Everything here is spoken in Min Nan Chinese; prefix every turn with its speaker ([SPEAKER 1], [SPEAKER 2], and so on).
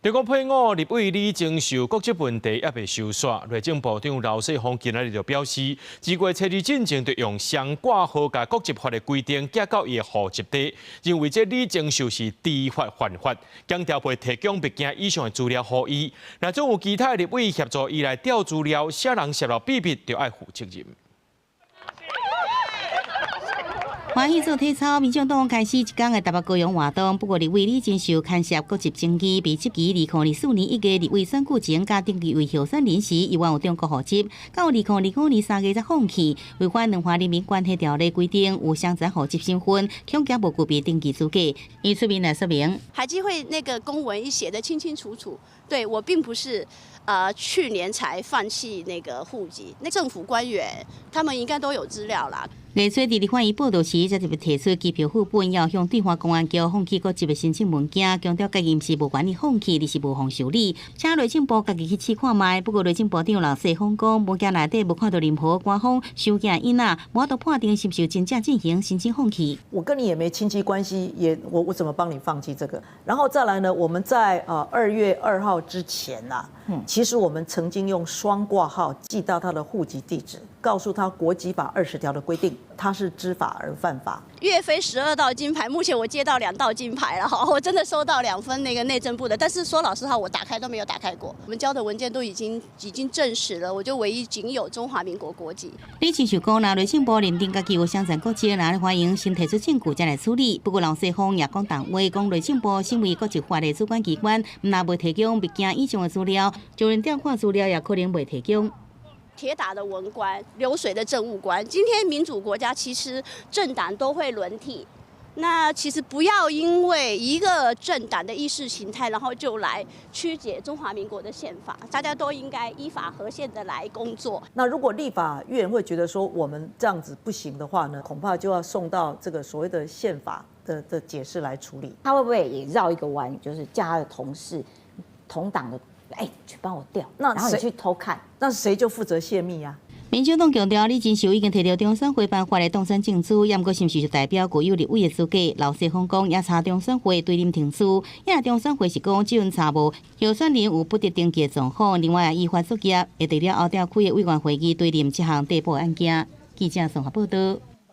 [SPEAKER 1] 中國配偶立委李鍾秀國籍問題猶未收煞，內政部長劉世鋒今仔日就表示，二月初二進前就用雙掛號共國籍法的規定寄到伊的戶籍地，認為這李鍾秀是知法犯法，強調袂提供物件以上的資料予伊。若總有其他的立委協助伊來調資料，啥人洩露秘密，就愛負責任。
[SPEAKER 2] 歡喜做體操，民進黨開始一工的台北高雄活動。不過，立委李鍾秀牽涉國籍爭議，被質疑2024年1月立委選舉前，佮登記為候選人時，猶原有中國戶籍，到2025年3月才放棄，違反兩岸人民關係條例規定，有雙層戶籍身份，恐驚無具備登記資格。伊出面來說明，
[SPEAKER 3] 海基會那個公文一寫得清清楚楚，對我並不是去年才放棄那個戶籍，那政府官員他們應該都有資料啦。
[SPEAKER 2] 藝術佇立法院報到時，才特別提出機票副本，要向對岸公安局放棄國籍的申請文件，強調家己毋是無權利放棄，而是無予受理。請內政部家己去試看覓。不過內政部長劉世鋒講，文件內底無看到任何官方收件印仔，無法度判定是毋是真正進行申請放棄。
[SPEAKER 4] 我跟你也沒親戚關係，也我怎麼幫你放棄這個？然後再來呢？我們在2月2號之前呐，其實我們曾經用雙掛號寄到他的戶籍地址，告訴他國籍法20條的規定。他是知法而犯法。
[SPEAKER 3] 岳飛12道金牌，目前我接到兩道金牌了哈，我真的收到兩份那個內政部的，但是說老實話，我打開都沒有打開過。我們交的文件都已經證實了，我就唯一僅有中華民國國籍。
[SPEAKER 2] 李鍾秀講，若內政部認定家己有雙層國籍，若歡迎先提出證據再來處理。不過劉世鋒也講重話，講內政部身為國籍法的主管機關，毋但袂提供物件以上的資料，就連調看資料也可能袂提供。
[SPEAKER 3] 鐵打的文官，流水的政務官。今天民主國家其實政黨都會輪替，那其實不要因為一個政黨的意識形態，然後就來曲解中華民國的憲法。大家都應該依法合憲的來工作。
[SPEAKER 4] 那如果立法院會覺得說我們這樣子不行的話呢，恐怕就要送到這個所謂的憲法的解釋來處理。
[SPEAKER 5] 他會不會也繞一個彎，就是叫他的同事、同黨的，哎，去幫我調，
[SPEAKER 4] 那
[SPEAKER 5] 然後你去偷看，
[SPEAKER 4] 那誰就負責洩密啊？
[SPEAKER 2] 民進黨強調，李鍾秀已經提著中選會頒發的當選證書，毋過是毋是就代表具有立委的資格？劉世鋒講，猶差中選會對林停書，也中選會是講，這陣查無候選人有不得登記的狀況，另外依法作業，會佇了後調開的委員會議對林這項逮捕案件。記者綜合報道。